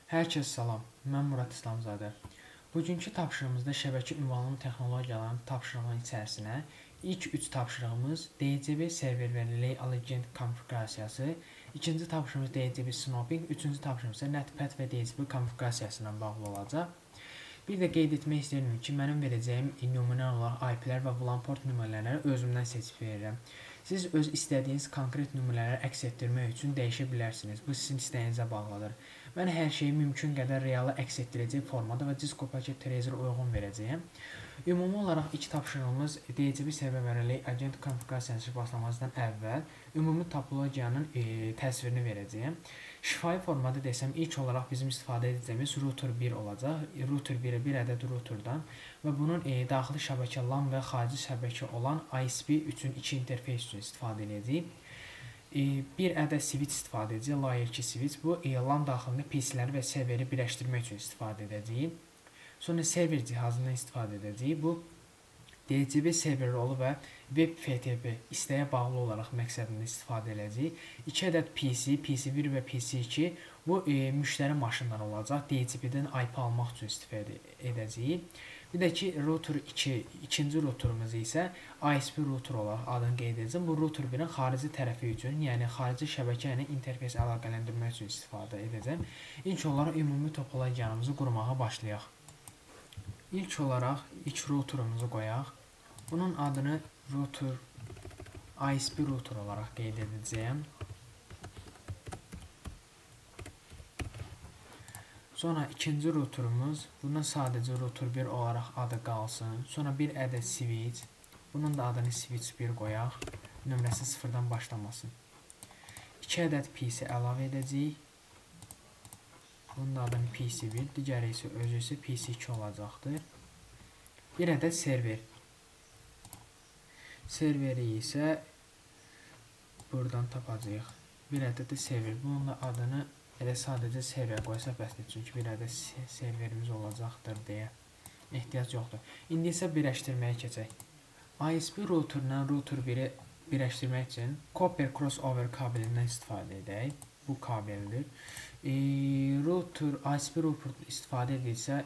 Hər kəs salam, mən Murad İslamzadə. Bugünkü tapşırığımızda şəbəkə ünvanlama texnologiyalarının tapşırığının içərisinə ilk 3 tapşırığımız DHCP server və relay agent konfiqurasiyası, ikinci tapşırığımız DHCP snooping, üçüncü tapşırığımız isə NetPath və DHCP konfiqurasiyası ilə bağlı olacaq. Bir də qeyd etmək istəyirəm ki, mənim verəcəyim nümunə olaraq IP-lər və VLAN port nümunələri özümdən seçib verirəm. Siz öz istədiyiniz konkret nümunələri əks etdirmək üçün dəyişə bilərsiniz. Bu sizin istəyinizə bağlıdır. Mən hər şeyi mümkün qədər reala əks etdirəcək formada və Cisco Packet Tracer uyğun verəcəyəm. Ümumi olaraq ilk tapşırığımız DHCP server və relay agent konfiqurasiyası başlamazdan əvvəl ümumi topologiyanın təsvirini verəcəyəm. Şifahi formada desəm, ilk olaraq bizim istifadə edəcəyimiz router 1 olacaq. Router 1-ə bir ədəd routerdan və bunun daxili şəbəkə LAN və xarici şəbəkə olan ISP üçün iki interfeys üçün istifadə edəcəyik. Bir ədəd switch istifadə edəcəyik, Layer 2 switch. Bu LAN daxilində PC-ləri və serveri birləşdirmək üçün istifadə edəcəyik. Sonra server cihazından istifadə edəcəyik. Bu DHCP server rolu və web FTP istəyə bağlı olaraq məqsədində istifadə edəcəyik. 2 ədəd PC, PC1 və PC2 bu müştəri maşınları olacaq. DHCP-dən IP almaq üçün istifadə edəcəyik. Bir də ki, router 2, ikinci routerumuz isə ISP router olaraq adını qeyd edəcəm. Bu router 1-in xarici tərəfi üçün, yəni xarici şəbəkə ilə interfeys əlaqələndirmək üçün istifadə edəcəm. İlk olaraq ümumi topologiyanımızı qurmağa başlayaq. İlk olaraq ilk routerumuzu qoyaq. Bunun adını router ISP router olaraq qeyd edəcəyəm. Sonra ikinci routerumuz, bunun sadəcə router 1 olaraq adı qalsın. Sonra bir ədəd switch, bunun da adını switch 1 qoyaq. Nömrəsi sıfırdan başlamasın. 2 ədəd PC əlavə edəcəyik. Bunun da adını PC1, digəri isə özü isə PC2 olacaqdır. Bir ədəd server. Serveri isə buradan tapacağıq. Bir ədəd də server. Bunun da adını elə sadəcə server qoysaq bəsdir. Çünki bir ədəd serverimiz olacaqdır deyə ehtiyac yoxdur. İndi isə birləşdirməyə keçək. ISP routerla router 1-i birləşdirmək üçün copper crossover kabelindən istifadə edək. Bu kabeldir. Router, ISP router istifadə edilsə,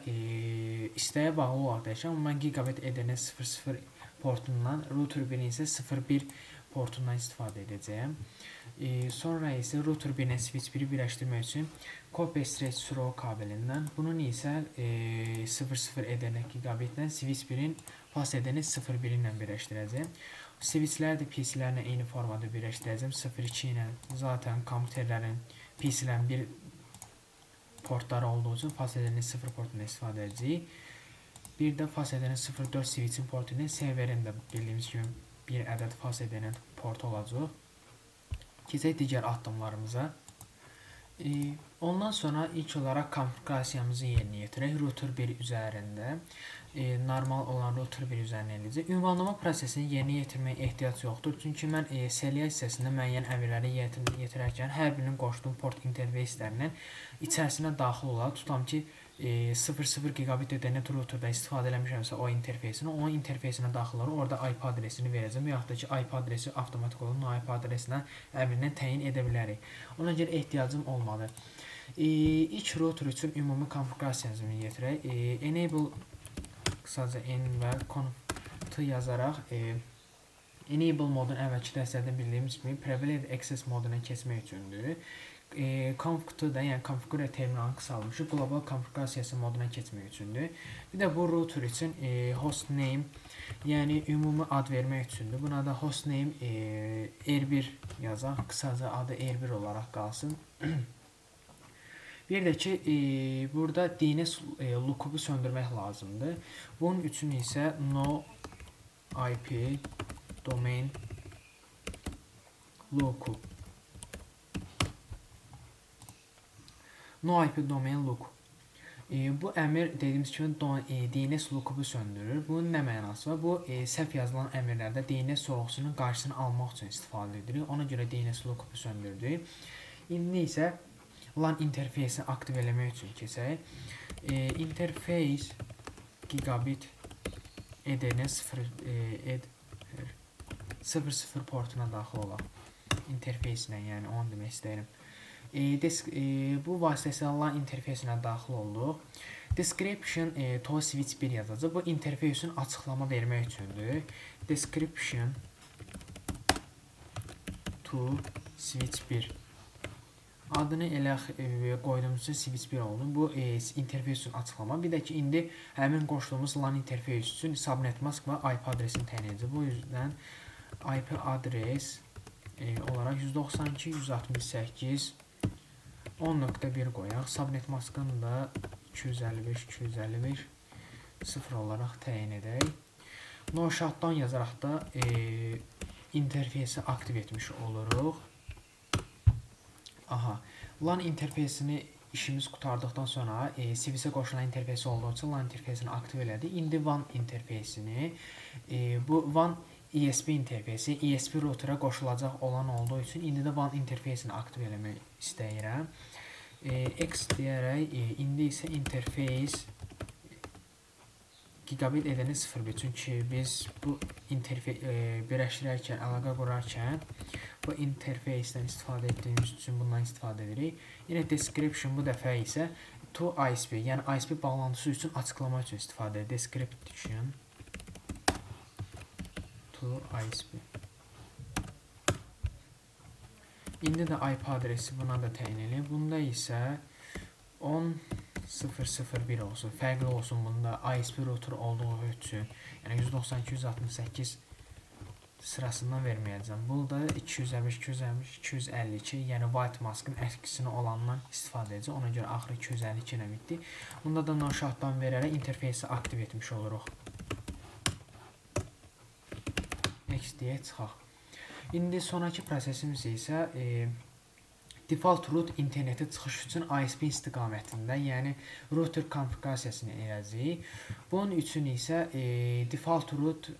istəyə bağlı olaraq dəyişir. Amma mən Gigabit Ethernet 00 portundan, router 1-in isə 01 portundan istifadə edəcəyəm. Sonra isə router 1-lə switch 1-i birləşdirmək üçün copper straight through kabelindən, bunun isə 00 Ethernet Gigabitlə switch 1-in fast Ethernet 01 ilə birləşdirəcəyəm. Switchləri də PC-lərlə eyni formada birləşdirəcəyəm. 02 ilə zaten kompüterlərin, PC-lərin bir portları olduğu üçün fast Ethernet 0 portundan istifadə edəcəyik. Bir də fast Ethernet 04 switch-in portu ilə serverin də bildiyimiz kimi bir ədəd fast Ethernet portu olacaq. Keçək digər addımlarımıza. Ondan sonra ilk olaraq konfiqurasiyamızı yerinə yetirək. Router 1 üzərində normal olan router 1 üzərində eləyəcək. Ünvanlama prosesini yerinə yetirməyə ehtiyac yoxdur. Çünki mən CLI hissəsində müəyyən əmrləri yetirərkən hər birinin qoşduğum port interfeyslərinin içərisinə daxil olaraq, tutam ki, 00 gigabit Ethernet routerda istifadə eləmişəmsə o interfeysini, onun interfeysinə daxil olaraq orada IP adresini verəcəm və yaxud da ki, IP adresi avtomatik olaraq no IP adresinə əmrindən təyin edə bilərik. Ona görə ehtiyacım olmadı. İlk router üçün ümumi konfiqurasiyamızı yetirək. Enable qısaca N və conf t yazaraq enable modun əvvəlki dərslərdən bildiyimiz kimi privileged access moduna keçmək üçündür. Conf t da, yəni configure terminalın qısalmışı qlobal konfiqurasiyası moduna keçmək üçündür. Bir də bu router üçün hostname, yəni ümumi ad vermək üçündür. Buna da hostname R1 yazaq. Qısaca adı R1 olaraq qalsın. Bir də ki, burada DNS lookupu söndürmək lazımdır. Bunun üçün isə no IP domain lookup. No IP domain lookup. Bu əmr dediyimiz kimi DNS lookupu söndürür. Bunun nə mənası var? Bu səhv yazılan əmrlərdə DNS sorğusunun qarşısını almaq üçün istifadə edirik. Ona görə DNS lookupu söndürdük. İndi isə LAN interfeysini aktiv eləmək üçün keçək. Interface gigabit Ethernet 00 portuna daxil olaq. İnterfeyslə, yəni onu demək istəyirəm. Bu vasitəsilə LAN interfeysinə daxil olduq. Description to switch 1 yazacaq. Bu interfeysin açıqlama vermək üçündür. Description to switch 1. Adını elə qoyduğumuz üçün switch 1 oldu. Bu interfeys üçün açıqlama. Bir də ki, indi həmin qoşduğumuz LAN interfeys üçün subnet mask və IP adresini təyin edəcək. Bu yüzdən IP adres olaraq 192.168 10.1 qoyaq. Subnet maskını da 255 255 0 olaraq təyin edək. No shutdown yazaraq da interfeysi aktiv etmiş oluruq. Aha, LAN interfeysini işimiz qurtardıqdan sonra switch-ə qoşulan interfeysi olduğu üçün LAN interfeysini aktiv elədik. İndi WAN interfeysini, bu WAN ESP interfeysi, ESP routera qoşulacaq olan olduğu üçün indi də WAN interfeysini aktiv eləmək istəyirəm. X deyərək indi isə interfeys gigabit Ethernet 01, çünki biz bu birləşdirərkən, əlaqə qurarkən bu interfeysdən istifadə etdiyimiz üçün bundan istifadə edirik. Yenə description bu dəfə isə to ISP, yəni ISP bağlantısı üçün açıqlama üçün istifadə edirik. Description to ISP. İndi də IP adresi buna da təyin edək. Bunda isə 10.0.0.1 olsun. Fərqli olsun bunda ISP router olduğu üçün. Yəni 192.168 sırasından verməyəcəm. Burada 255, 255, 252, yəni white maskın əksinə olandan istifadə edəcək. Ona görə axırı 252 ilə bitdi. Bunda da no shutdown verərək interfeysi aktiv etmiş oluruq. X deyə çıxaq. İndi sonraki prosesimiz isə default route internetə çıxış üçün ISP istiqamətində, yəni router konfiqurasiyasını eləyəcəyik. Bunun üçün isə default route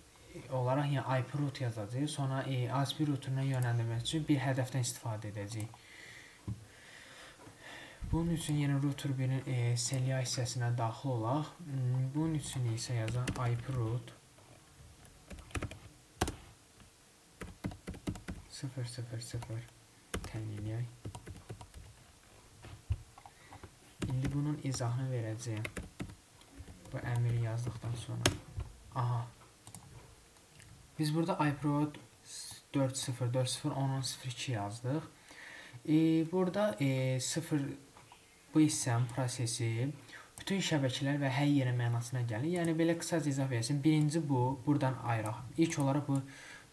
olaraq, yəni IP route yazacağıq. Sonra ISP routeruna yönləndirmək üçün bir hədəfdən istifadə edəcəyik. Bunun üçün yenə router 1-in CLI hissəsinə daxil olaq. Bunun üçün isə yazaq IP route 0 0 0 təyin eləyək. İndi bunun izahını verəcəyim. Bu əmri yazdıqdan sonra. Aha. Biz burada IP route 4 0 4 0 10 10 0 2 yazdıq. Burada 0 bu hissənin prosesi bütün şəbəkələr və hər yerə mənasına gəlir. Yəni belə qısaca izah versin. Birinci bu, buradan ayıraq. İlk olaraq bu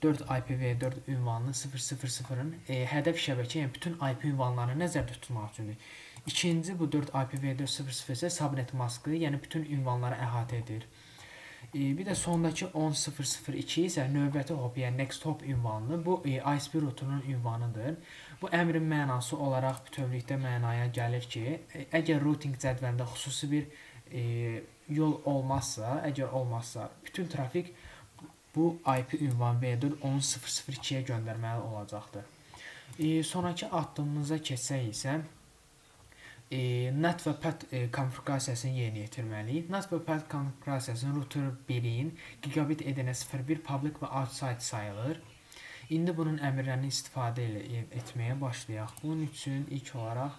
4 IPv4 ünvanının 000-ın hədəf şəbəkə, yəni bütün IP ünvanlarını nəzərdə tutmaq üçündür. İkinci bu 4 IPv4 00 isə subnet maskı, yəni bütün ünvanları əhatə edir. Bir də sondakı 10.0.0.2 isə növbəti hop, yəni next hop ünvanı, bu ISP routerunun ünvanıdır. Bu əmrin mənası olaraq bütövlükdə mənaya gəlir ki, əgər routing cədvəlində xüsusi bir yol olmazsa, əgər olmazsa, bütün trafik bu IP ünvan V4 10.0.0.2-yə göndərməli olacaqdır. Sonraki addımımıza keçsək isə NAT və PAT konfiqurasiyasını yerinə yetirməliyik. NAT və PAT konfiqurasiyasını router 1-in gigabit Ethernet 01 public və outside sayılır. İndi bunun əmrlərini istifadə etməyə başlayaq. Bunun üçün ilk olaraq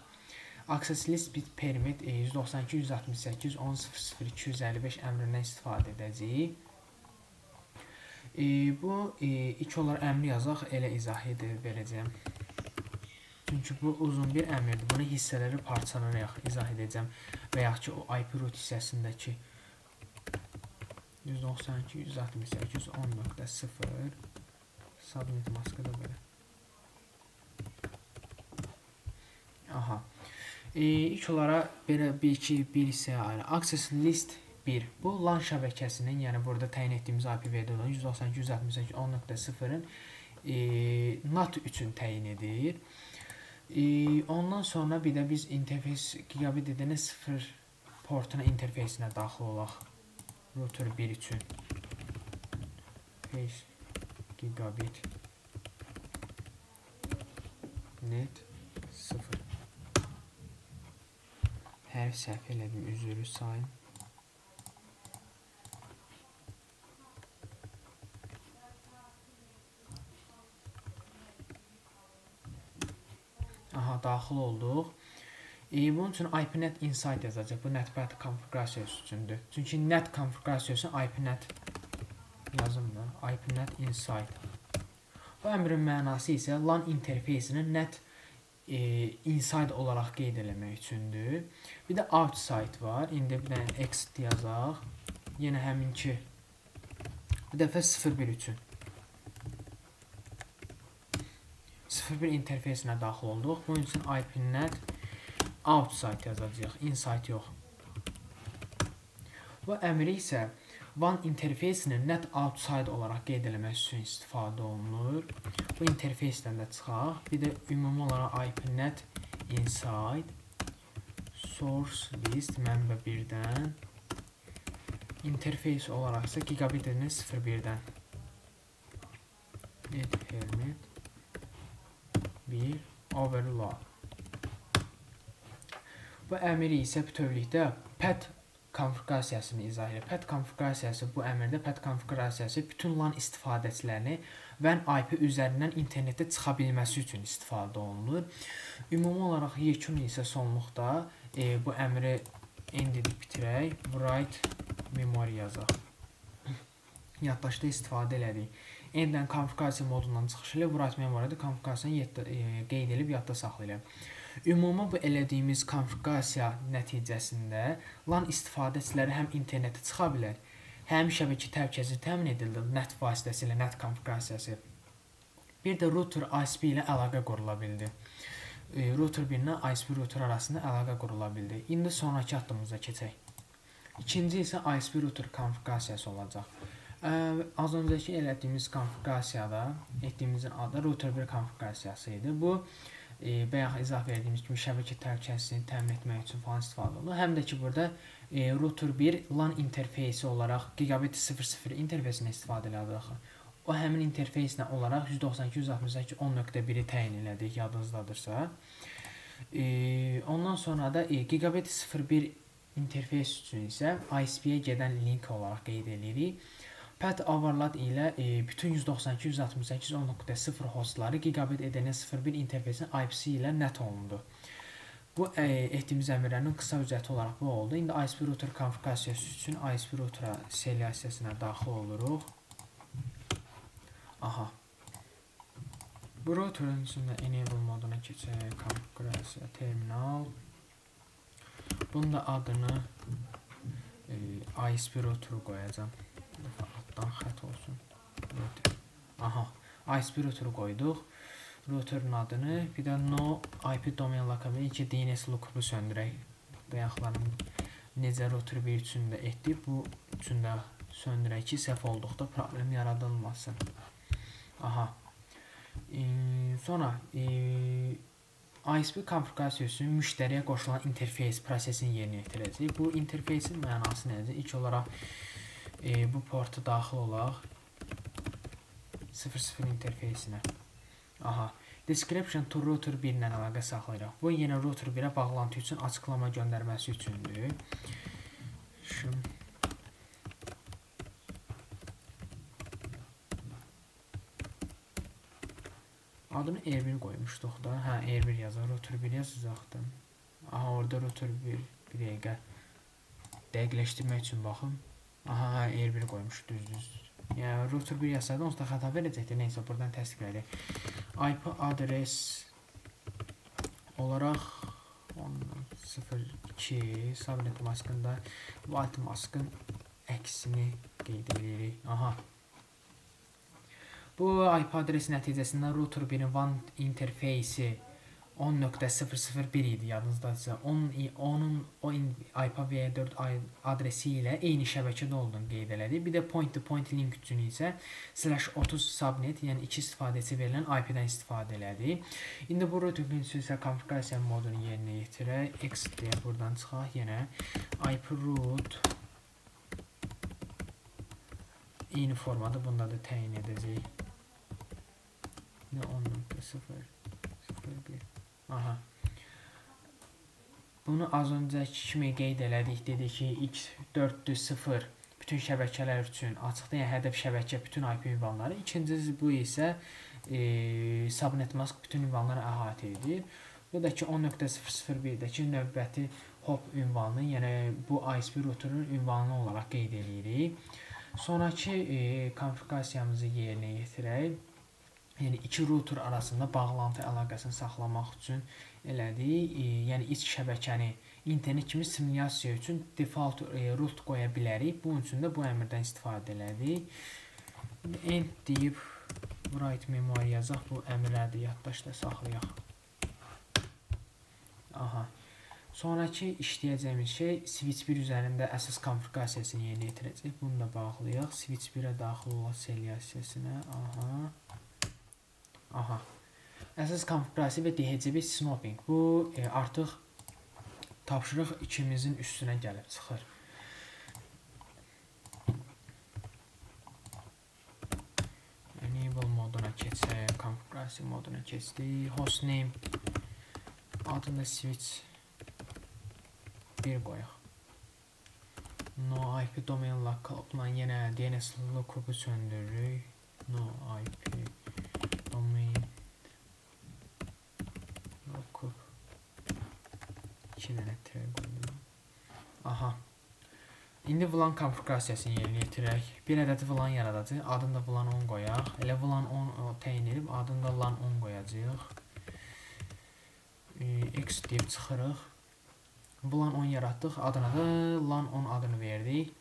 access list bit permit 192 168 10.00 255 əmrindən istifadə edəcəyik. Bu ilk olaraq əmri yazaq, elə izah edib verəcəyəm. Çünki bu uzun bir əmrdir. Bunu hissələri parçalayaraq izah edəcəm. Və yaxud ki, o IP route hissəsindəki 192 168 10.0 subnet maskı da belə. Aha. İlk olaraq belə bir, iki, bir hissəyə ayıraq. Access list 1. Bu LAN şəbəkəsinin, yəni burada təyin etdiyimiz IPv4 olan 192 168 10.0-ın NAT üçün təyin edir. Ondan sonra bir də biz interfeys gigabit Ethernet 0 portuna interfeysinə daxil olaq. Router 1 üçün. Face gigabit net 0. Hərf səhv elədim, üzrü sayın. Aha, daxil olduq. Bunun üçün IPNet inside yazacaq. Bu NetPath konfiqurasiyası üçündür. Çünki net konfiqurasiyası IPNet yazım da IPNet inside. Bu əmrin mənası isə LAN interfeysini net inside olaraq qeyd eləmək üçündür. Bir də outside var. İndi bir dənə exit yazaq. Yenə həminki bu dəfə 01 üçün. 01 interfeysinə daxil olduq. Bunun üçün IPNet outside yazacağıq, inside yox. Bu əmri isə WAN interfeysini net outside olaraq qeyd eləmək üçün istifadə olunur. Bu interfeysdən də çıxaq. Bir də ümumi olaraq IPNet inside source list mənbə 1-dən interfeys olaraq isə gigabit ethernet 01-dən ethernet 1 overload. Bu əmri isə bütövlükdə path konfiqurasiyasını izah edir. Path konfiqurasiyası bu əmrdə path konfiqurasiyası bütün LAN istifadəçilərini WAN IP üzərindən internetə çıxa bilməsi üçün istifadə olunur. Ümumi olaraq yekun isə sonluqda bu əmri indi bitirək. Write memory yazaq. Yaddaşda istifadə elədik. Yenidən konfiqurasiya modundan çıxış ilə write memory-də konfiqurasiyanı qeyd edib yadda saxlayır. Ümumi bu elədiyimiz konfiqurasiya nəticəsində LAN istifadəçiləri həm internetə çıxa bilər, həm şəbəkə təhlükəsizliyi təmin edildi NAT vasitəsilə NAT konfiqurasiyası. Bir də router ISP ilə əlaqə qurula bildi. Router 1 ilə ISP router arasında əlaqə qurula bildi. İndi sonrakı addımımıza keçək. İkinci isə ISP router konfiqurasiyası olacaq. Az öncəki elədiyimiz konfiqurasiyada etdiyimizin adı router 1 konfiqurasiyası idi. Bu bayaq izah verdiyimiz kimi şəbəkə təhlükəsizliyini təmin etmək üçün falan istifadə olunur. Həm də ki burada router 1 LAN interfeysi olaraq gigabit 00 interfeysinə istifadə elədik. O həmin interfeyslə olaraq 192.168.10.1-i təyin elədik, yadınızdadırsa. Ondan sonra da gigabit 01 interfeys üçün isə ISP-yə gedən link olaraq qeyd edirik. Path overload ilə bütün 192.168.10.0 hostları gigabit Ethernet 01 interfeysin IP-si ilə NAT olundu. Bu etdiyimiz əmrlərin qısa özəti olaraq bu oldu. İndi ISP router konfiqurasiyası üçün ISP router'a CLI hissəsinə daxil oluruq. Aha. Bu routerun içində enable moduna keçək. Konfiqurasiya terminal. Bunun da adını ISP router'u qoyacağam. Altdan xət olsun. Router. Aha. ISP router'u qoyduq. Router'ın adını bir də no IP domain lookup ki DNS lookup'u söndürək. Bayaqlarım necə router 1 üçün də etdik, bu üçün də söndürək ki, səhv olduqda problem yaradılmasın. Aha. Sonra ISP konfiqurasiyası üçün müştəriyə qoşulan interfeys prosesini yerinə yetirəcək. Bu interfeysin mənası nədir? İlk olaraq bu porta daxil olaq 00 interfeysinə. Aha. Description to router 1 ilə əlaqə saxlayırıq. Bu yenə router 1-ə bağlantı üçün açıqlama göndərməsi üçündür. Adını R1 qoymuşduq da. Hə, R1 yazaq. Router 1 yazacaqdım. Aha, orada router 1 bir dəqiqə dəqiqləşdirmək üçün baxım. Aha, hə, R1 qoymuş, düz. Yəni router 1 yazsaydı onsuz da xəta verəcəkdi. Neysə, buradan təsdiqlədik. IP adres olaraq 10.02 subnet maskında white maskın əksini qeyd edirik. Aha. Bu IP adresi nəticəsində router 1-in WAN interfeysi 10.001 idi, yadınızdadırsa. Onun o IPv4 adresi ilə eyni şəbəkədə olduğunu qeyd elədi. Bir də point to point link üçün isə /30 subnet, yəni 2 istifadəçi verilən I P-dən istifadə elədi. İndi bu router üçün isə konfiqurasiya modunu yerinə yetirək. Exit deyə buradan çıxaq yenə. IP route eyni formada bunda da təyin edəcəyik. Nə 10.0.0.1. Aha. Bunu az öncəki kimi qeyd elədik. Dedik ki, X 4.0 bütün şəbəkələr üçün açıqdır. Yəni hədəf şəbəkə bütün IP ünvanları. İkincisi bu isə subnet mask bütün ünvanları əhatə edir. Bu da ki 10.001-dəki növbəti hop ünvanını, yəni bu ISP routerun ünvanı olaraq qeyd edirik. Sonrakı konfigurasiyamızı yerinə yetirək. Yəni iki router arasında bağlantı əlaqəsini saxlamaq üçün elədik. Yəni iç şəbəkəni internet kimi simulyasiya üçün default route qoya bilərik. Bunun üçün də bu əmrdən istifadə elədik. End deyib write memory yazaq. Bu əmrləri də yaddaşda saxlayaq. Aha. Sonrakı işləyəcəyimiz şey switch 1 üzərində əsas konfigurasiyasını yerinə yetirəcək. Bunu da bağlayaq. Switch 1-ə daxil olaq selyasiyasına. Aha. Aha. Əsas konfigurasiya və DHCP snooping. Bu artıq tapşırıq ikimizin üstünə gəlib çıxır. Enable moduna keçək, konfigurasiya moduna keçdik. Hostname adını switch 1 qoyaq. No IP domain lookupla yenə DNS lookup'u söndürürük. No IP domain lookup 2 dənə tire qoydum. Aha. İndi VLAN konfigurasiyasını yerinə yetirək. Bir ədəd VLAN yaradacağıq. Adını da VLAN 10 qoyaq. Elə VLAN 10 təyin edib adını da LAN 10 qoyacağıq. X deyib çıxırıq. VLAN 10 yaratdıq. Adına da LAN 10 adını verdik.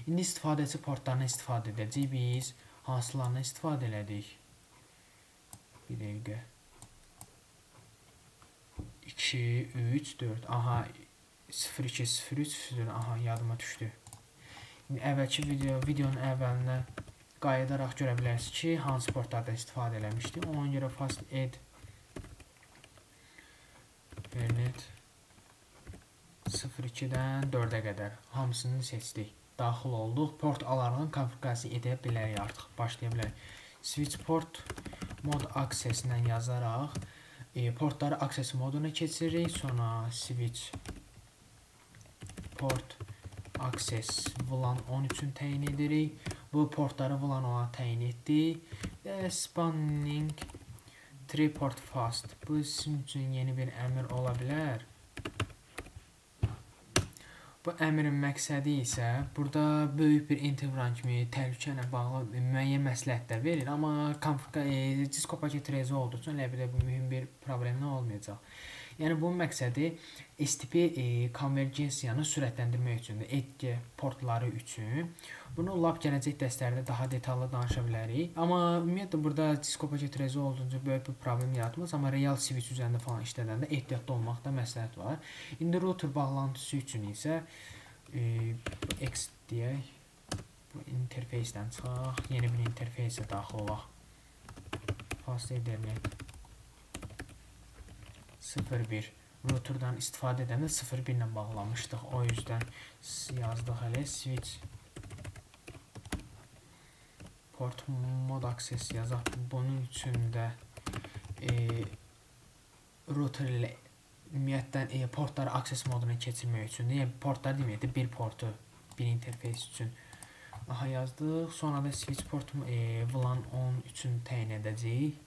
İndi istifadəçi portlarını istifadə edəcəyik biz. Hansılarını istifadə elədik? Bir dəqiqə. 2, 3, 4. Aha, 0, 2, 0, 3, 0. Aha, yadıma düşdü. İndi əvvəlki videonun əvvəlinə qayıdaraq görə bilərsiniz ki, hansı portlardan istifadə eləmişdik. Ona görə fast add Ethernet 02-dən 4-ə qədər hamısını seçdik. Daxil olduq. Port alarının konfigurasiya edə bilərik artıq. Başlaya bilərik. Switch port mod access-lə yazaraq portları access moduna keçiririk. Sonra switch port access VLAN 10 üçün təyin edirik. Bu portları VLAN 10-a təyin etdik. Və spanning tree port fast. Bu sizin üçün yeni bir əmr ola bilər. Bu əmrin məqsədi isə burada böyük bir intervran kimi təhlükə ilə bağlı müəyyən məsləhətlər verir, amma Cisco paket rezi olduğu üçün elə bir də bu mühüm bir problemlə olmayacaq. Yəni bunun məqsədi STP konvergensiyanı sürətləndirmək üçündür, Edge portları üçün. Bunu lap gələcək dərslərdə daha detallı danışa bilərik. Amma ümumiyyətlə burada Cisco paket rezi olduğunca böyük bir problem yaratmaz, amma real switch üzərində falan işlədəndə ehtiyatlı olmaqda məsləhət var. İndi router bağlantısı üçün isə X deyək, bu interfeysdən çıxaq, yeni bir interfeysə daxil olaq. Fast Ethernet 01 routerdan istifadə edəndə 01 ilə bağlamışdıq. O yüzden yazdıq hələ switch port mod access yazaq. Bunun üçün də router ilə ümumiyyətlə portları access moduna keçirmək üçündür. Yəni portlar deməyək də bir portu, bir interfeys üçün. Aha yazdıq. Sonra da switch port VLAN 10 üçün təyin edəcəyik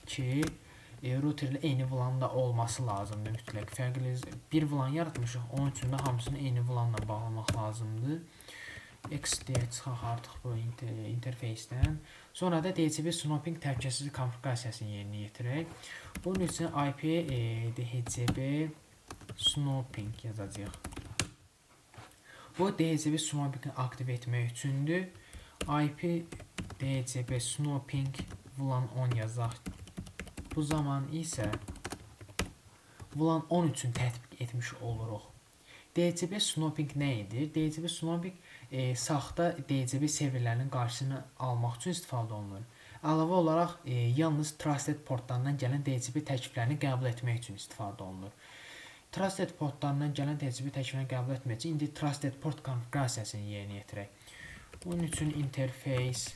ki, router ilə eyni VLAN-da olması lazımdır mütləq. Fərqli bir VLAN yaratmışıq, onun üçün də hamısını eyni VLAN-la bağlamaq lazımdır. X deyə çıxaq artıq bu interfeysdən. Sonra da DHCP snooping təhlükəsizlik konfigurasiyasını yerinə yetirək. Bunun üçün IP DHCP snooping yazacağıq. Bu DHCP snooping-i aktiv etmək üçündür. IP DHCP snooping VLAN 10 yazaq. Bu zaman isə VLAN 10 üçün tətbiq etmiş oluruq. DHCP snooping nə edir? DHCP snooping saxta DHCP serverlərinin qarşısını almaq üçün istifadə olunur. Əlavə olaraq yalnız trusted portlarından gələn DHCP təkliflərini qəbul etmək üçün istifadə olunur. Trusted portlarından gələn DHCP təkliflərini qəbul etmək üçün indi trusted port konfigurasiyasını yerinə yetirək. Bunun üçün interface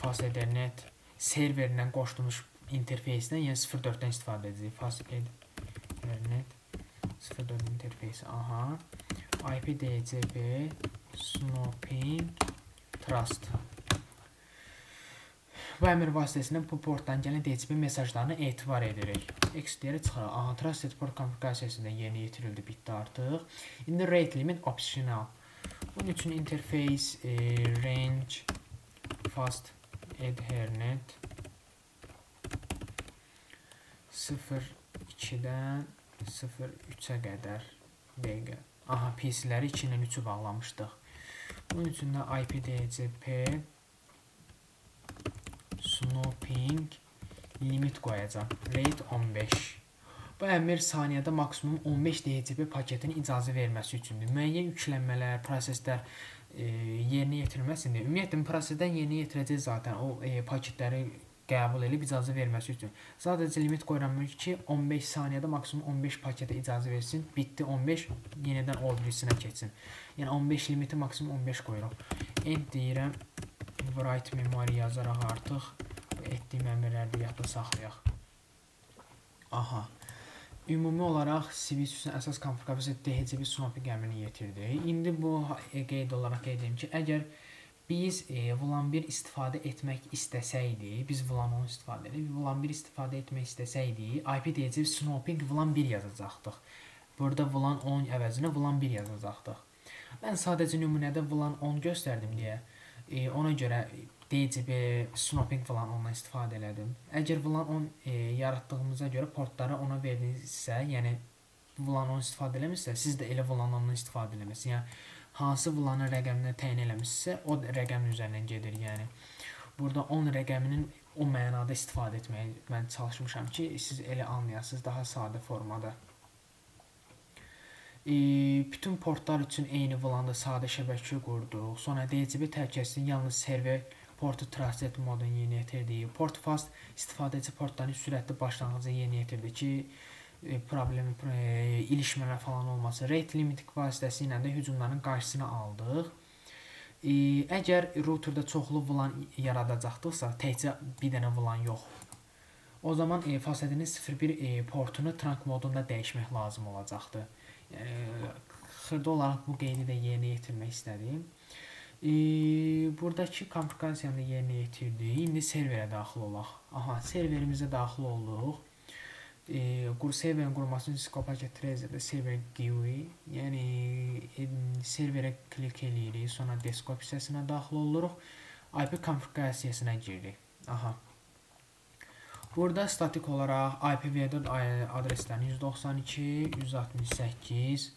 Fast Ethernet serverindən qoşulmuş interfeysdən, yəni 04-dən istifadə edəcəyik. Fast Ethernet 04 interfeysi. Aha. IP DHCP snooping trust. Bu əmr vasitəsilə bu portdan gələn DHCP mesajlarına etibar edirik. Exit deyərək çıxaraq. Aha, Trusted Port konfigurasiyasında yerinə yetirildi, bitdi artıq. İndi rate limit optional. Bunun üçün interface range fast ethernet 0.2-dən 0.3-ə qədər dəqiqə. Aha, PC-ləri 2 ilə 3-ü bağlamışdıq. Bunun üçün də IP DHCP snooping limit qoyacağam. Rate 15. Bu əmr saniyədə maksimum 15 DHCP paketinin icazə verməsi üçündür. Müəyyən yüklənmələr, proseslər yerinə yetirilməsin deyə. Ümumiyyətlə prosesdən yerinə yetirəcək zaten o paketləri qəbul edib icazə verməsi üçün. Sadəcə limit qoyuram ki, 15 saniyədə maksimum 15 paketə icazə versin. Bitdi 15, yenidən o birisinə keçsin. Yəni 15 limiti maksimum 15 qoyuruq. End deyirəm, write memory yazaraq artıq etdiyim əmrləri də yadda saxlayaq. Aha. Ümumi olaraq switch üçün əsas konfigurasiya DHCP snooping əmrini yetirdi. İndi bu qeyd olaraq qeyd edim ki, əgər biz VLAN 1 istifadə etmək istəsəydik, biz VLAN 10 istifadə edirik, VLAN 1 istifadə etmək istəsəydik, IP DHCP snooping VLAN 1 yazacaqdıq. Burada VLAN 10 əvəzinə VLAN 1 yazacaqdıq. Mən sadəcə nümunədə VLAN 10 göstərdim deyə ona görə DHCP snooping VLAN 10-dan istifadə elədim. Əgər VLAN 10 yaratdığımıza görə portları ona verdinizsə, yəni VLAN 10 istifadə eləmirsə, siz də elə VLAN 10-dan istifadə eləməlisiniz. Yəni hansı VLAN-ın rəqəminə təyin eləmisinizsə, o rəqəmin üzərindən gedir. Yəni burada 10 rəqəminin o mənada istifadə etməyi mən çalışmışam ki, siz elə anlayasınız daha sadə formada. Bütün portlar üçün eyni VLAN-da sadə şəbəkə qurduq. Sonra DHCP təhlükəsizliyinin yalnız server portu trusted modunu yerinə yetirdik. Port fast istifadəçi portlarının sürətli başlanğıcı yerinə yetirdi ki, problem, ilişmələr falan olmasın. Rate limit vasitəsilə də hücumların qarşısını aldıq. Əgər routerda çoxlu VLAN yaradacaqdıqsa, təkcə bir dənə VLAN yox. O zaman Fast Ethernet 01 portunu trunk modunda dəyişmək lazım olacaqdı. Yəni xırda olaraq bu qeydi də yerinə yetirmək istədim. Buradakı konfigurasiyanı da yerinə yetirdik. İndi serverə daxil olaq. Aha, serverimizə daxil olduq. Serverin qurulması üçün Cisco Packet Tracer'da server GUI, yəni serverə klik eləyirik, sonra desktop hissəsinə daxil oluruq. IP konfigurasiyasına giririk. Aha. Burada statik olaraq IPv4 adreslərini 192, 168,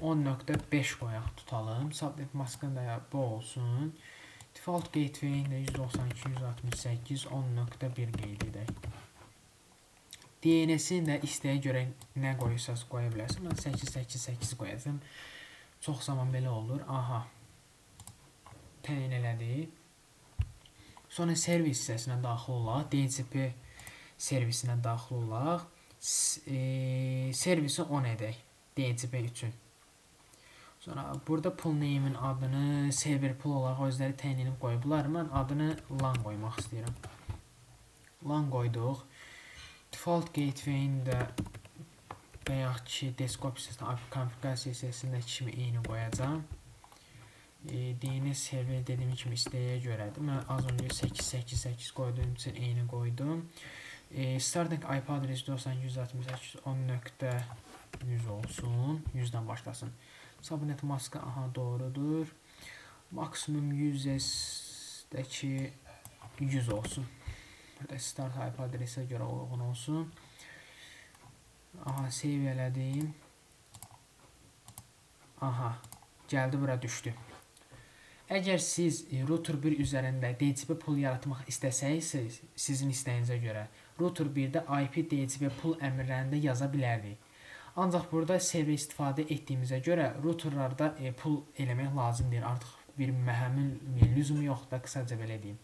10.5 qoyaq tutalım. Subnet maskın da bu olsun. Default gateway-in də 192, 168, 10.1 qeyd edək. DNS-ini də istəyə görə nə qoyursanız qoya bilərsiniz. Mən 888 qoyacağam. Çox zaman belə olur. Aha. Təyin elədik. Sonra servis hissəsinə daxil olaq. DHCP servisinə daxil olaq. Servisi 10 edək DHCP üçün. Sonra burada pool name'in adını server pool olaraq özləri təyin edib qoyublar. Mən adını LAN qoymaq istəyirəm. LAN qoyduq. Default gateway-in də bayaqki desktop hissəsində IP konfigurasiya hissəsindəki kimi eyni qoyacağam. DNS server dediyim kimi istəyə görədir. Mən az öncə 888 qoyduğum üçün eyni qoydum. Starting IP adresi 92.168 10.100 olsun. 100-dən başlasın. Subnet maskı aha doğrudur. Maksimum 100S-dəki 100 olsun. Burada start IP adresinə görə uyğun olsun. Aha, save elədim. Aha, gəldi bura düşdü. Əgər siz router 1 üzərində DHCP pool yaratmaq istəsəydiniz, sizin istəyinizə görə router 1-də IP DHCP pool əmrlərini də yaza bilərdik. Ancaq burada server istifadə etdiyimizə görə routerlarda pool eləmək lazım deyil. Artıq bir məhəmül lüzumu yoxdur da, qısaca belə deyim.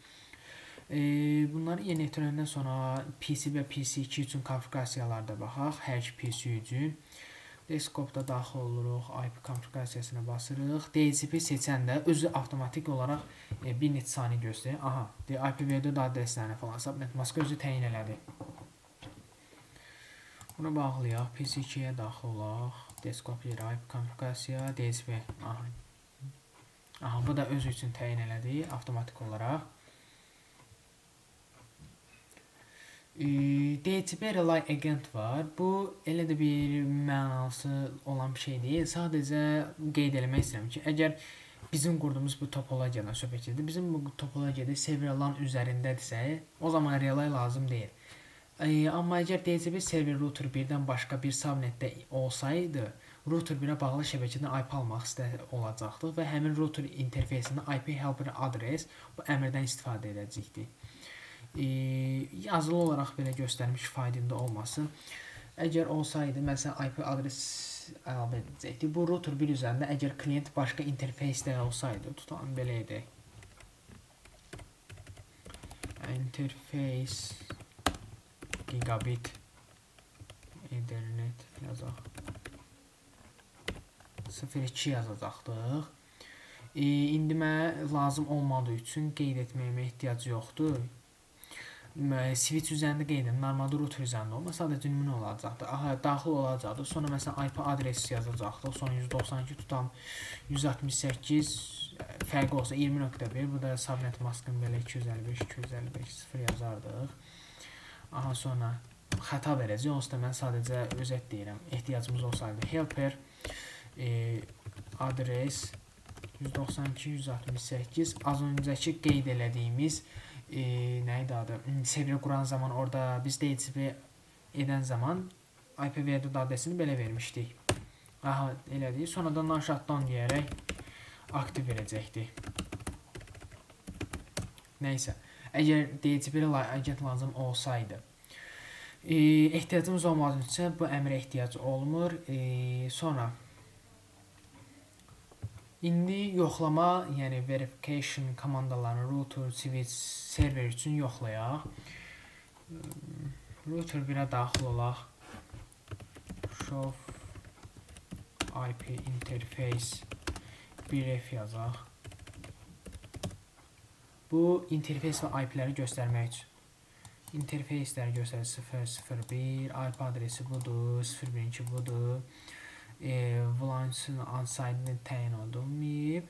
Bunları yerinə yetirəndən sonra PC və PC2 üçün konfigurasiyalarda baxaq. Hər iki PC üçün. Desktopda daxil oluruq, IP konfigurasiyasına basırıq. DHCP seçəndə özü avtomatik olaraq bir neçə saniyə göstərir. Aha, IPv4 adreslərini falan subnet maskı özü təyin elədi. Bunu bağlayaq, PC2-yə daxil olaq. Desktop yeri IP konfigurasiya, DHCP. Aha. Aha, bu da özü üçün təyin elədi avtomatik olaraq. DHCP Relay Agent var. Bu elə də bir mənası olan bir şey deyil. Sadəcə qeyd eləmək istəyirəm ki, əgər bizim qurduğumuz bu topologiyadan söhbət gedir, bizim bu topologiyada server LAN üzərindədirsə, o zaman relay lazım deyil. Amma əgər DHCP server router 1-dən başqa bir subnetdə olsaydı, router 1-ə bağlı şəbəkədən IP almaq olacaqdıq və həmin router interfeysində IP helper adres bu əmrdən istifadə edəcəkdik. Yazılı olaraq belə göstərmiş fayda olmasın. Əgər olsaydı, məsələn, IP adres əlavə edəcəkdik. Bu router 1 üzərində əgər klient başqa interfeysdə olsaydı, tutalım belə edək. Interface gigabit Ethernet yazaq. 02 yazacaqdıq. İndi mənə lazım olmadığı üçün qeyd etməyimə ehtiyac yoxdur. Switch üzərində qeyd edirəm. Normalda router üzərində olmaz, sadəcə nümunə olacaqdır. Aha, daxil olacaqdır. Sonra məsələn IP adresi yazacaqdıq. Sonra 192 tutam 168 fərqi olsa 20.1. Bu da subnet maskın belə 255 255 0 yazardıq. Aha, sonra xəta verəcək. Onsuz da mən sadəcə özət deyirəm. Ehtiyacımız olsaydı helper adres 192 168 az öncəki qeyd elədiyimiz nə idi adı? Server quran zaman orada biz DHCP edən zaman IPv4 adresini belə vermişdik. Aha, elədik. Sonra da no shutdown deyərək aktiv verəcəkdik. Nəysə, əgər DHCP agent lazım olsaydı, ehtiyacımız olmadığı üçün bu əmrə ehtiyac olmur. Sonra İndi yoxlama, yəni verification komandalarını router, switch, server üçün yoxlayaq. Router 1-ə daxil olaq. Show IP interface 1F yazaq. Bu interfeys və IP-ləri göstərmək üçün. İnterfeysləri göstərir 001, IP adresi budur, 012 budur. VLAN-ın unsigned təyin olunmayıb.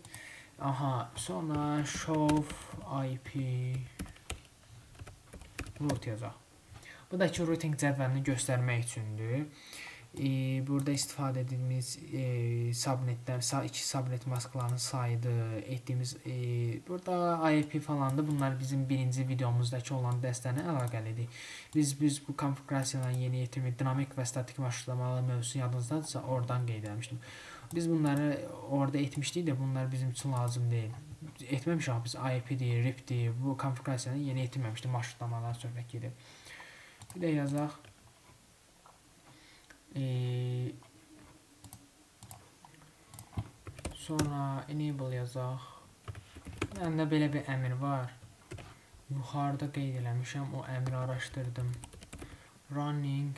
Aha, sonra show IP route yazaq. Bu da ki routing cədvəlini göstərmək üçündür. Burada istifadə etdiyimiz subnetlər, iki subnet maskalarının sayıdır, etdiyimiz burada IP falandır. Bunlar bizim birinci videomuzdakı olan dərslərlə əlaqəlidir. Biz bu konfiqurasiyaların yeni yetirmək, dinamik və statik marşrutlamalar mövzusu yadınızdadırsa, oradan qeyd etmişdim. Biz bunları orada etmişdik də bunlar bizim üçün lazım deyil. Etməmişik biz IP-dir, RIP-dir, bu konfiqurasiyanı yeni etməmişdik, marşrutlamalar söhbət gedir. Bir də yazaq. Sonra enable yazaq. Məndə belə bir əmr var. Yuxarıda qeyd eləmişəm, o əmri araşdırdım. Running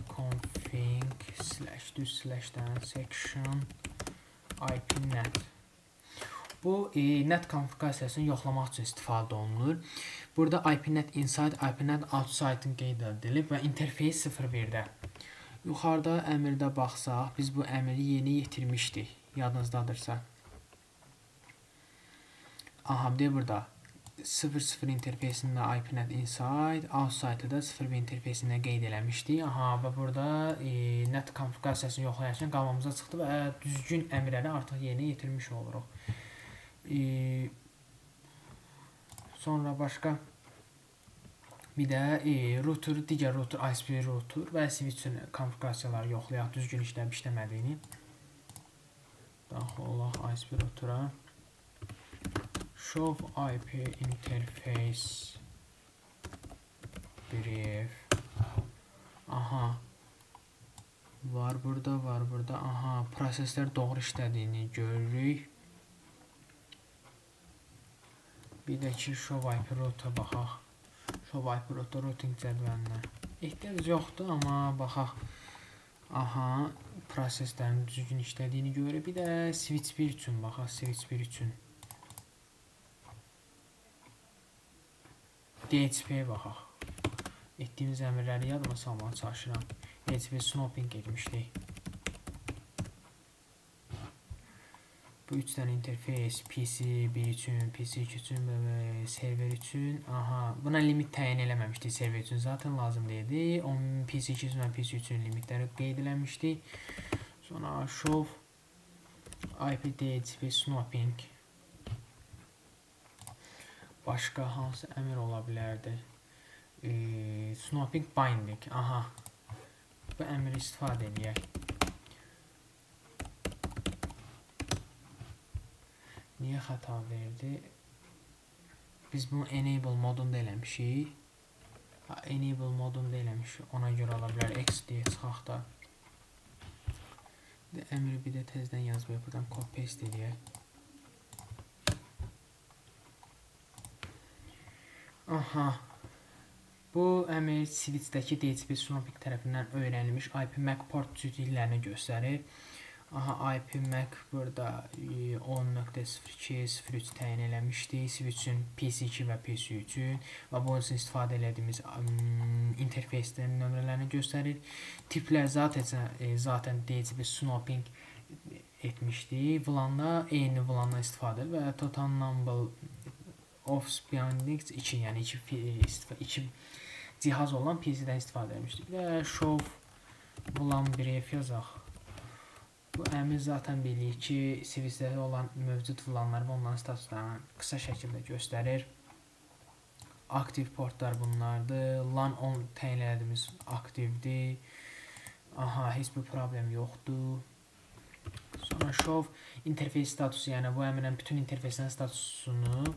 config slash düz slashdən section IP NAT. Bu NAT konfiqurasiyasını yoxlamaq üçün istifadə olunur. Burada IP NAT inside, IP NAT outside-ın qeyd edilib və interface 01-də. Yuxarıda əmrdə baxsaq, biz bu əmri yeni yetirmişdik, yadınızdadırsa. Aha, bir də burada 00 interfeysində IP NAT inside, outside-da da 01 interfeysində qeyd eləmişdik. Aha, və burada NAT konfiqurasiyasını yoxlayarkən qabağımıza çıxdı və düzgün əmrləri artıq yerinə yetirmiş oluruq. Sonra başqa bir də router, digər router, ISP router və switch üçün konfiqurasiyaları yoxlayaq, düzgün işləyib işləmədiyini. Daxil olaq ISP router'a. Show IP interface brief. Aha. Var burada, var burada. Aha, proseslər doğru işlədiyini görürük. Bir də ki, show IP router'a baxaq. Show IP router routing cədvəlinə. Ehtiyac yoxdur, amma baxaq. Aha, proseslərin düzgün işlədiyini görürük. Bir də switch 1 üçün baxaq, switch 1 üçün. DHCP-yə baxaq. Etdiyimiz əmrləri yadıma salmağa çalışıram. DHCP snooping etmişdik. Bu 3 dənə interfeys PC1 üçün, PC2 üçün və server üçün. Aha, buna limit təyin eləməmişdik server üçün. Zaten lazım deyildi. PC2 üçün və PC3 üçün limitləri qeyd eləmişdik. Sonra show IP DHCP snooping. Başqa hansı əmr ola bilərdi? Snooping binding. Aha. Bu əmri istifadə eləyək. Niyə xəta verdi? Biz bunu enable modunda eləmişik. Ha, enable modunda eləmişik. Ona görə ola bilər. X deyə çıxaq da. Əmri bir də tezdən yazmayaq. Buradan copy paste eləyək. Aha. Bu əmr switch-dəki DHCP snooping tərəfindən öyrənilmiş IP MAC port cütlüklərini göstərir. Aha, IP MAC burada 10.02.03 təyin eləmişdik. Switch-ün PC2 və PC3 üçün və bunun üçün istifadə elədiyimiz interfeyslərin nömrələrini göstərir. Tiplər zaten DHCP snooping etmişdik. VLAN-da eyni VLAN-dan istifadə və total number of bindings 2, yəni 2 cihaz olan PC-dən istifadə etmişdik. Bir də show VLAN brief yazaq. Bu əmr zaten bilirik ki, switchdə olan mövcud VLAN-ları və onların statuslarını qısa şəkildə göstərir. Aktiv portlar bunlardır. LAN 10 təyin elədiyimiz aktivdir. Aha, heç bir problem yoxdur. Sonra show interfeys statusu, yəni bu əmrlə bütün interfeyslərin statusunu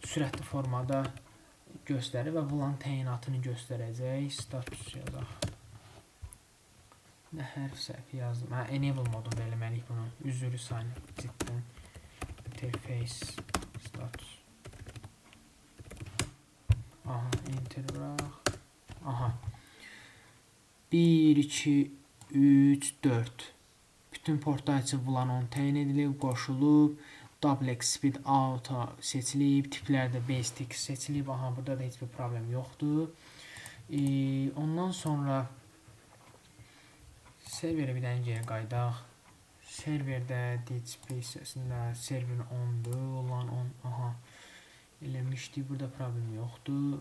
sürətli formada göstərir və VLAN təyinatını göstərəcək. Status yazaq. Nə hərf səhv yazdım. Hə, enable modunda eləməliyik bunu. Üzrlü sayın cidden. Interface status. Aha, enter bırak. Aha. 1, 2, 3, 4. Bütün portlar üçün VLAN 10 təyin edilib, qoşulub. Duplex speed auto seçilib. Tiplərdə basic seçilib. Aha, burada da heç bir problem yoxdur. Ondan sonra serverə bir dənə geri qayıdaq. Serverdə DHCP hissəsində server 10-dur. LAN 10, aha, eləmişdik. Burada problem yoxdur.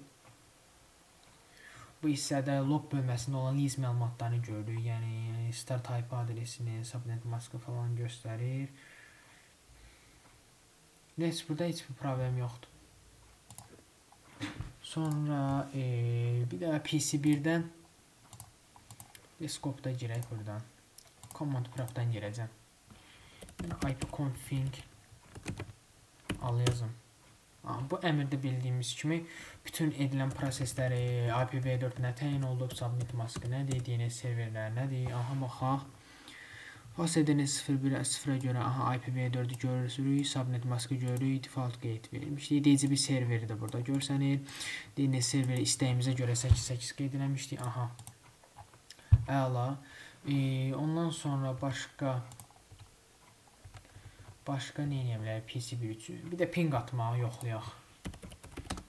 Bu hissədə log bölməsində olan list məlumatlarını görürük. Yəni start IP adresini, subnet maskı falan göstərir. Neyse, burada heç bir problem yoxdur. Sonra bir də PC1-dən Desktop'da girək buradan. Command prompt'dan girəcəm. Yəni ipconfig al yazım. Bu əmrdə bildiyimiz kimi bütün edilən prosesləri, IPv4 nə təyin olunub, subnet maskı nədir, DNS serverlər nədir, aha baxaq. Host DNS 0.1 0-a görə aha IPv4-ü görürük, subnet maskı görürük, default gateway vermişdik. DHCP serveri də burada görsənir. DNS serveri istəyimizə görə 8.8 qeyd eləmişdik. Aha. Əla. Ondan sonra başqa nə eləyə bilərik PC1 üçün? Bir də ping atmağı yoxlayaq.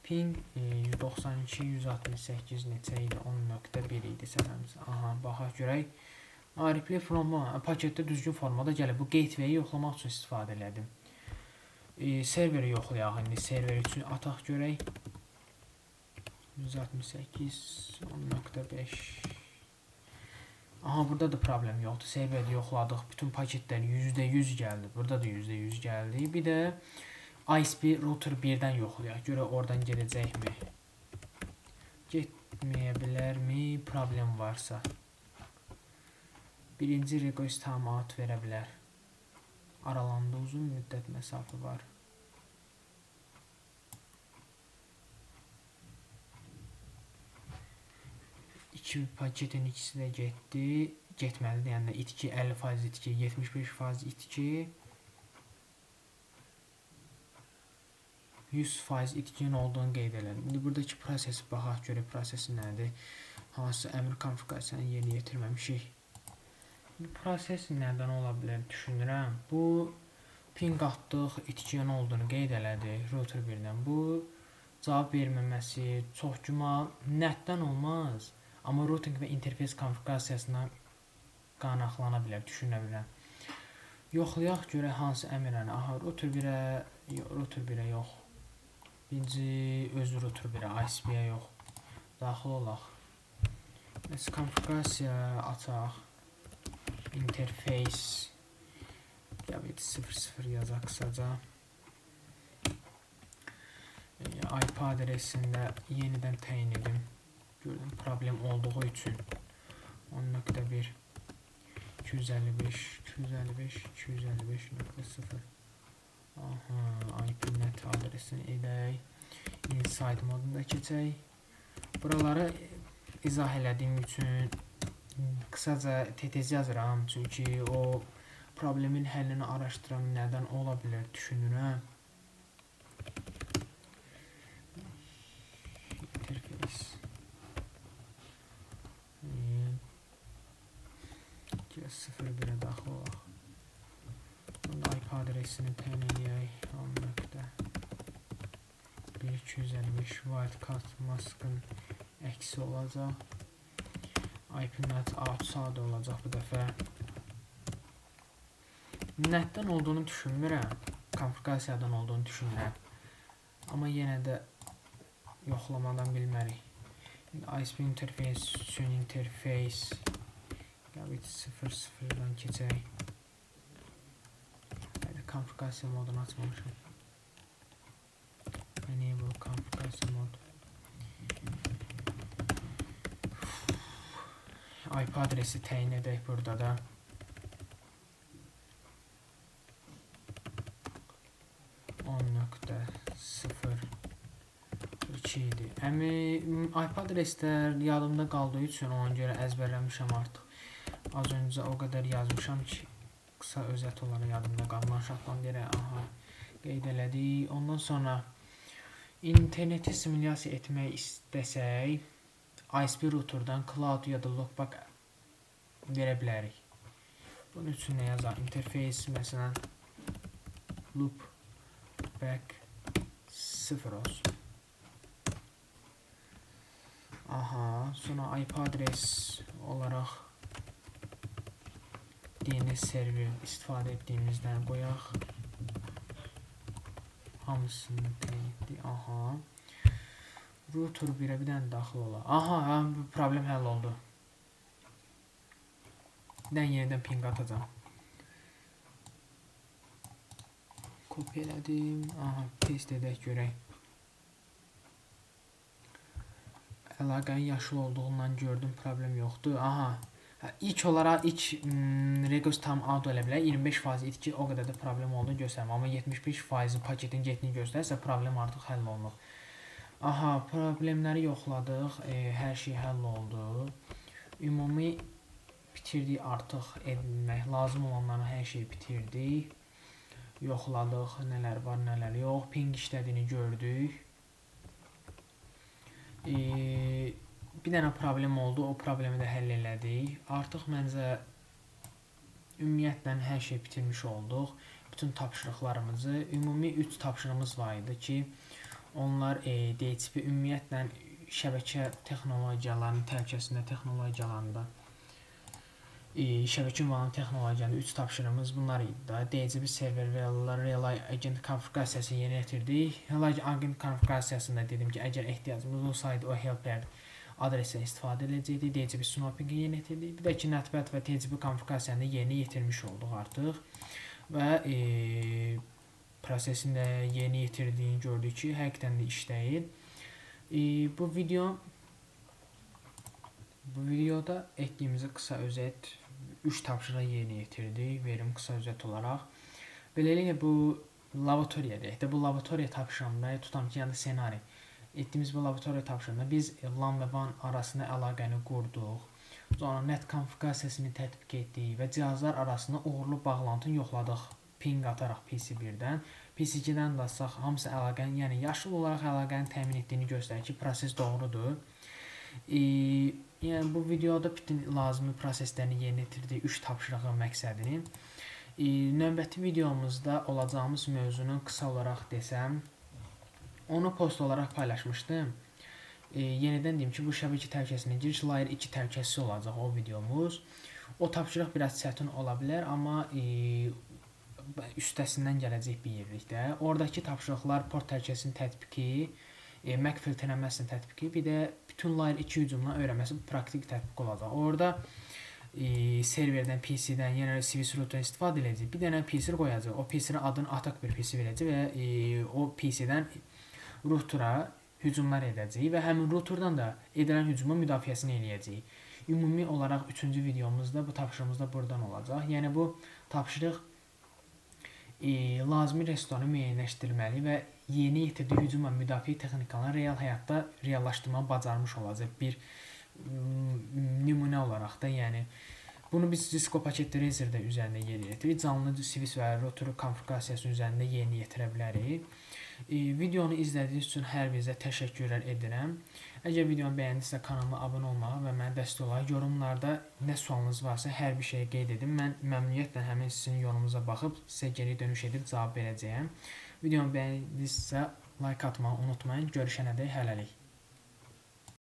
Ping 192, 168 neçə idi? 10.1 idi səhvimizə. Aha, baxaq görək. Replay from paketdə düzgün formada gəlir. Bu gateway-i yoxlamaq üçün istifadə elədim. Serveri yoxlayaq indi. Server üçün ataq görək. 168, 10.5. Aha, burada da problem yoxdur. Serverdə yoxladıq. Bütün paketlər %100 gəldi. Burada da %100 gəldi. Bir də ISP router 1-dən yoxlayaq. Görək oradan gedəcəkmi? Getməyə bilərmi? Problem varsa. Birinci request timeout verə bilər. Aralarında uzun müddət məsafə var. İki paketin ikisi də getdi. Getməlidir. Yəni itki 50% itki, 75% itki, 100% itkinin olduğunu qeyd elədim. İndi buradakı prosesi baxaq görək prosesi nədir? Hansı əmr konfiqurasiyasını yerinə yetirməmişik. Bu proses nədən ola bilər düşünürəm. Bu ping atdıq, itkinin olduğunu qeyd elədi router 1-dən. Bu cavab verməməsi çox güman nətdən olmaz. Amma routing və interfeys konfiqurasiyasından qaynaqlana bilər, düşünə bilirəm. Yoxlayaq görək hansı əmrəni. Aha, router 1-ə, router 1-ə yox. Birinci öz router 1-ə, ISP-yə yox. Daxil olaq. Bəs konfigurasiya açaq. Interface gigabit 00 yazaq qısaca. IP adresini də yenidən təyin edim. Gördüm problem olduğu üçün 10.1 255 255 255.0. Aha, IP net adresini edək. Inside modunda keçək. Buraları izah elədiyim üçün qısaca tez yazıram, çünki o problemin həllini araşdıram, nədən ola bilər düşünürəm. Interface 01-ə daxil olaq. Bunda IP adresini təyin eləyək. 10.1.255 wildcard maskın əksi olacaq. IP net outside olacaq bu dəfə. Netdən olduğunu düşünmürəm. Konfigurasiyadan olduğunu düşünürəm. Amma yenə də yoxlamadan bilmərik. İndi ISP interface üçün interface gigabit 00-dan keçək. Hələ konfigurasiya modunu açmamışam. Enable konfigurasiya mod. IP adresi təyin edək burada da. 10.0.2 idi. IP adreslər yadımda qaldığı üçün ona görə əzbərləmişəm artıq. Az öncə o qədər yazmışam ki, qısa özət olaraq yadımda qalmışaqdan deyərək, aha, qeyd elədik. Ondan sonra interneti simulyasiya etmək istəsək, ISP routerdan cloud ya da loopback verə bilərik. Bunun üçün nə yazaq? Interface məsələn loopback 0 olsun. Aha, sonra IP adres olaraq DNS server istifadə etdiyimizdən qoyaq. Hamısını təyin etdik. Aha. Router 1-ə bir dənə daxil olaq. Aha, bu problem həll oldu. Bir dənə yenidən ping atacağam. Kopya elədim. Aha, test edək görək. Əlaqənin yaşıl olduğundan gördüm, problem yoxdur. Aha. İlk olaraq ilk request tam out ola bilər. 25% itki o qədər də problem olduğunu göstərmir. Amma 75% paketin getdiyini göstərsə problem artıq həll olunur. Aha, problemləri yoxladıq. Hər şey həll oldu. Ümumi bitirdik artıq edilmək lazım olanların hər şeyi bitirdik. Yoxladıq, nələr var, nələr yox. Ping işlədiyini gördük. Bir dənə problem oldu, o problemi də həll elədik. Artıq məncə ümumiyyətlə hər şey bitirmiş olduq. Bütün tapşırıqlarımızı, ümumi 3 tapşırığımız var idi ki, onlar DHCP ümumiyyətlə şəbəkə texnologiyalarının təhlükəsində, texnologiyalarında, şəbəkə ünvanı texnologiyalarında 3 tapşırığımız bunlar idi da. DHCP server və Relay Agent konfigurasiyasını yeni getirdik. Relay Agent konfigurasiyasında dedim ki, əgər ehtiyacımız olsaydı o helper adresindən istifadə edəcəkdik. DHCP snooping-i yeni getirdik. Bir də ki, NetPad və TCP konfigurasiyasını yeni yetirmiş olduq artıq. Və prosesin də yeni yetirdiyini gördük ki, həqiqətən də işləyir. Bu videoda etdiyimizi qısa özət 3 tapşırığı yeni yetirdik. Verim qısa özət olaraq. Beləliklə bu laboratoriya deyək də, bu laboratoriya tapşırığında tutam ki, yəni ssenari. Etdiyimiz bu laboratoriya tapşırığında biz LAN və WAN arasında əlaqəni qurduq. Sonra net konfigurasiyasını tətbiq etdik və cihazlar arasında uğurlu bağlantını yoxladıq. Ping ataraq PC1-dən, PC2-dən də atsaq hamısı əlaqənin, yəni yaşıl olaraq əlaqənin təmin etdiyini göstərir ki, proses doğrudur. Yəni bu videoda bütün lazımi proseslərini yerinə yetirdik, 3 tapşırığın məqsədini. Növbəti videomuzda olacağımız mövzunu qısa olaraq desəm, onu post olaraq paylaşmışdım. Yenidən deyim ki, bu şəbəkə təhlükəsində giriş layer 2 təhlükəsiz olacaq o videomuz. O tapşırıq biraz çətin ola bilər, amma üstəsindən gələcək bir yerlikdə. Oradakı tapşırıqlar port təhlükəsinin tətbiqi, MAC filtrlənməsinin tətbiqi, bir də bütün Layer 2 hücumunu öyrənməsi praktik tətbiq olacaq. Orada serverdən, PC-dən, yəni switch router-dan istifadə edəcək. Bir dənə PC qoyacaq. O PC-nin adını atak bir PC verəcək və o PC-dən router'a hücumlar edəcək və həmin routerdan da edilən hücumun müdafiəsini eləyəcək. Ümumi olaraq 3-cü videomuzda bu tapşırığımız da buradan olacaq. Yəni bu tapşırıq lazımi restoranı müəyyənləşdirməli və yeni yetirdiyi hücum və müdafiə texnikalarını real həyatda reallaşdırmağı bacarmış olacaq bir nümunə olaraq da, yəni bunu biz Cisco Packet Tracer-də üzərində yerinə yetiririk. Canlı switch və router konfiqurasiyası üzərində yerinə yetirə bilərik. Videonu izlədiyiniz üçün hər birinizə təşəkkürlər edirəm. Əgər videonu bəyəndinizsə kanalıma abunə olmağı və mənə dəstək olmağı, yorumlarda nə sualınız varsa hər bir şeyi qeyd edin. Mən məmnuniyyətlə həmin sizin yorumunuza baxıb sizə geri dönüş edib cavab verəcəyəm. Videonu bəyəndinizsə like atmağı unutmayın. Görüşənədək hələlik.